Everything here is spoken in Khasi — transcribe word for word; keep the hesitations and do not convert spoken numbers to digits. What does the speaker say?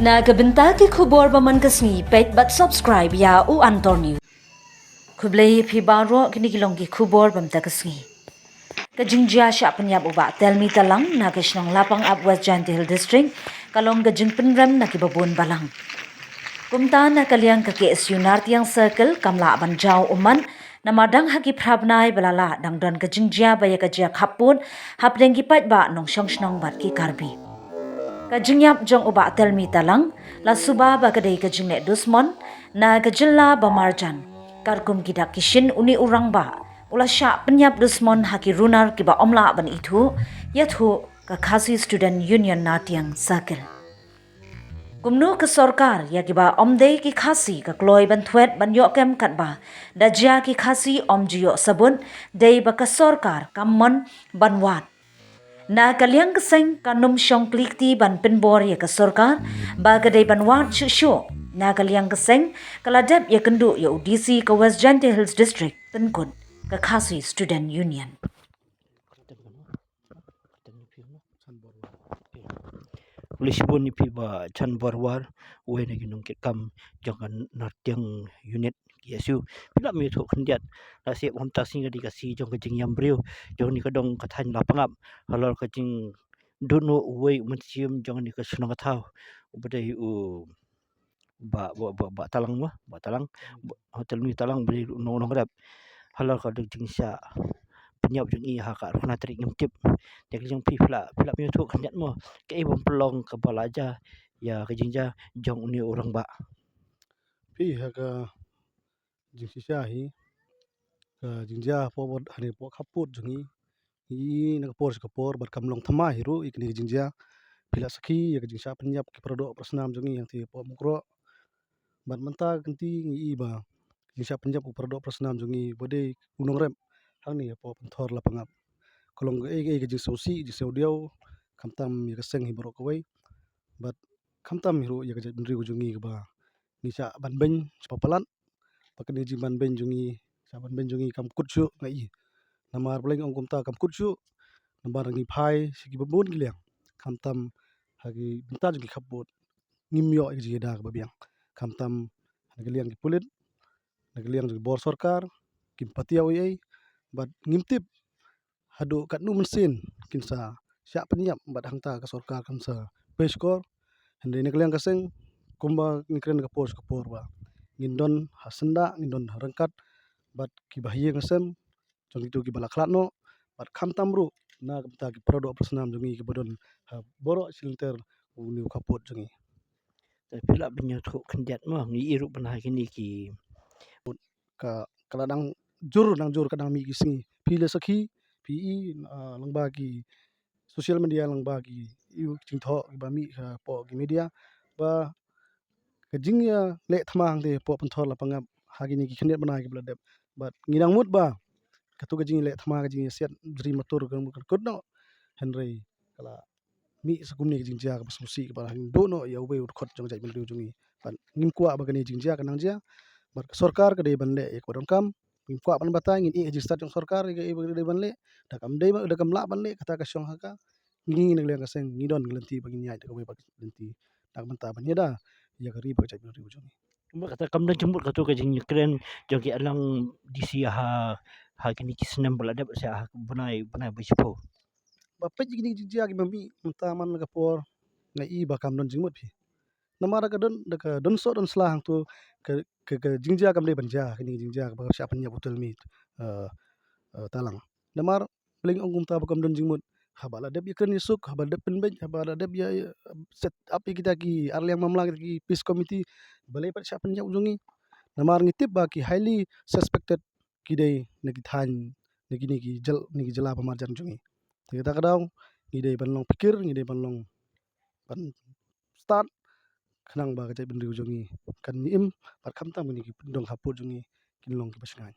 Na ka bynta ki khubor ba man ka sngi, peit bad subscribe ïa U Antor News. Khublei ïa phi baroh, kine ki long ki khubor ba mynta ka sngi. Ka jingjia shah pynïap u Bah Telmi Talang na ka shnong Lapangap, West Jaintia Hills District, ka long ka jingpynrem na kiba bun balang. Kumta na ka liang ka K S U Nartiang Circle kam lah ban jaw ummat, namar dang ha ki phra bnai ba la leit dang don ka jingjia ba ïa ka jia khappud hapdeng ki paidbah nongshong shnong bad ki Karbi. Ka jingïap jong u Bah Telmi Talang la suba ba ka dei ka jingleh dusmon na ka jylla ba marjan. Katkum ki dak ki shin, une u rangbah u la shah pynïap dusmon ha ki runar kiba ym lah ban ithuh, ïathuh ka Khasi Student Union Nartiang Circle. Kumno ka sorkar ïa kiba ym dei ki Khasi ka kloi ban thwet ban ïoh kem katba da jia ki Khasi ym ju ïoh sabut, dei ba ka sorkar kam mon ban wad. Na ka liang ka seng ka nym shong kli kti ban pynbor ïa ka sorkar ba ka dei ban wad shuh shuh. Na ka liang ka seng ka la dep ïakynduh ïa u D C ka West Jaintia Hills District, pynkut ka Khasi Student Union. Khublei shibun ïa phi Bah Chan Borwar, uwei na ki nongkitkam jong ka Nartiang Unit K S U. Phi lah mih thuh khyndiat, la sep hom ta sngi ka dei ka sngi jong ka jingïam briew jong kane ka dong ka thaiñ Lapangap halor ka jingduhnoh uwei u mynsiem jong kane ka shnong ka thaw, uba dei u Bah, Bah, Bah, Bah Talang, Bah, Bah Talang, Bah, Hotel New Talang, beli nong nong rep. Halor ka dei jingshah pynïap jong i ha ka arphew khyndai tarik ngim tip. Te ka jong phi, phi lah, phi lah mih thuh khyndiat mo, kaei ban pynlong kaba la jia ïa ka jingjia jong une u rangbah. Phi, ha ka jingshisha hi, ka jingjia hapoh, hangne hapoh khappud jong ngi, ngi i na ka por sha ka por bad kam long thymmai hi ruh ïa kane ka jingjia. Phi la sakhi ïa ka jingshah pynïap ki paradoh parasnam jong ngi hangtei hapoh Mukroh. Bad mynta ka kynti ngi i ba ka jingshah pynïap u paradoh parasnam jong ngi ba dei u nongrep hangne hapoh Pynthor Lapangap, ka long kaei kaei ka jingsngewsih, jingsngewdiaw, khamtam ïa ka seng hi baroh kawei. Bad khamtam hi ruh ïa ka jaitbynriew jong ngi kaba ngi shah banbeiñ shaphang palat. Ba kane ka jingbanbeiñ jong ngi, shah banbeiñ jong ngi kam kut shuh, nga i. Namar balei nga ong kumta kam kut shuh? Namar ngi phai sha kiba bun ki liang, khamtam ha ki bynta jong ki khappud ngim ïoh ïa ka jingïada kaba biang. Khamtam na ka liang ki pulit, na ka liang jong ki bor sorkar, kim patiaw ei ei, bad ngim tip haduh katno mynsiem kin sa shah pynïap bad hangta ka sorkar kan sa pyrshah. Hynrei na ka liang ka seng, kumba ngi kren ka por sha ka por ba ngin don ha syndah, ngin don ha ryngkat bad kiba ha ïing ha sem jong kito kiba la khlad noh, bad khamtam ruh na ka bynta ki paradoh parasnam jong ngi kiba don ha baroh shi lynter une u khappud jong ngi. Te phi lah ban ïathuh khyndiat mo, ngi i ruh ban ha kine ki ka, ka la dang jur, dang jur, ka dang mih ki sngi. Phi la sakhi, phi i, ah, lyngba ki social media, lyngba ki, ïa ki jingthoh kiba mih hapoh ki media ba ka jingïaleh thma hangtei hapoh Pynthor Lapangap ha kine ki khyndiat bnai kiba la dep. Bad ngi dang mut ba kato ka jingïaleh thma, ka jingïasiat jri matur kan kut noh. Hynrei ka la mih sa kumne ka jingjia kaba sngewsih kaba la duh noh ïa uwei u dkhot jong ka jaitbynriew jong ngi. Bad ngim kwah ba kane ka jingjia kan nang jia. Bad ka sorkar ka dei ban leh ïa kaba donkam. Ngim kwah ban batai, ngin ïeh ha jingstad jong sorkar ïa kaei ba ka dei ban leh. Da kam dei ba, da kam lah ban leh, kata ka shong ha ka. Ngi na ka liang ka seng ngi don ka lynti ba ngin ïaid da kawei pat ka lynti. Da ka bynta ban ïada ïa ka ri bad ka jaitbynriew jong ngi. Kumba kata kam don jingmut kato ka jingkren jong ki alang D C ha, ha kine ki snem ba la dep, sa ha bnai, bnai ba shiphew. Ba peit kine ki jingjia kiba mih mynta man la ka por, nga i ba kam don jingmut phi. Namar da ka don, da ka don soh don sla hangto ka, ka, ka jingjia kam dei ban jia, kine ki jingjia kaba shah pynïap u Telmi, eh, eh, Talang. Namar balei nga ong kumta ba kam don jingmut? Haba la dep ïakren ïasuk, haba la dep pynbeit, haba la dep ïa, ïa, set up ïa kita ki arliang mamla, kita ki peace committee, balei pat shah pynïap u jong ngi? Namar ngi tip ba ki highly suspected ki dei na ki thaiñ, na kine ki jyl-, na ki jylla ba marjan jong ngi. Te kata ka daw ngi dei ban long phikir, ngi dei ban long, ban stad khnang ba ka jaitbynriew jong ngi kan im, bad khamtam kine ki dong khappud jong ngi kin long kiba shngaiñ.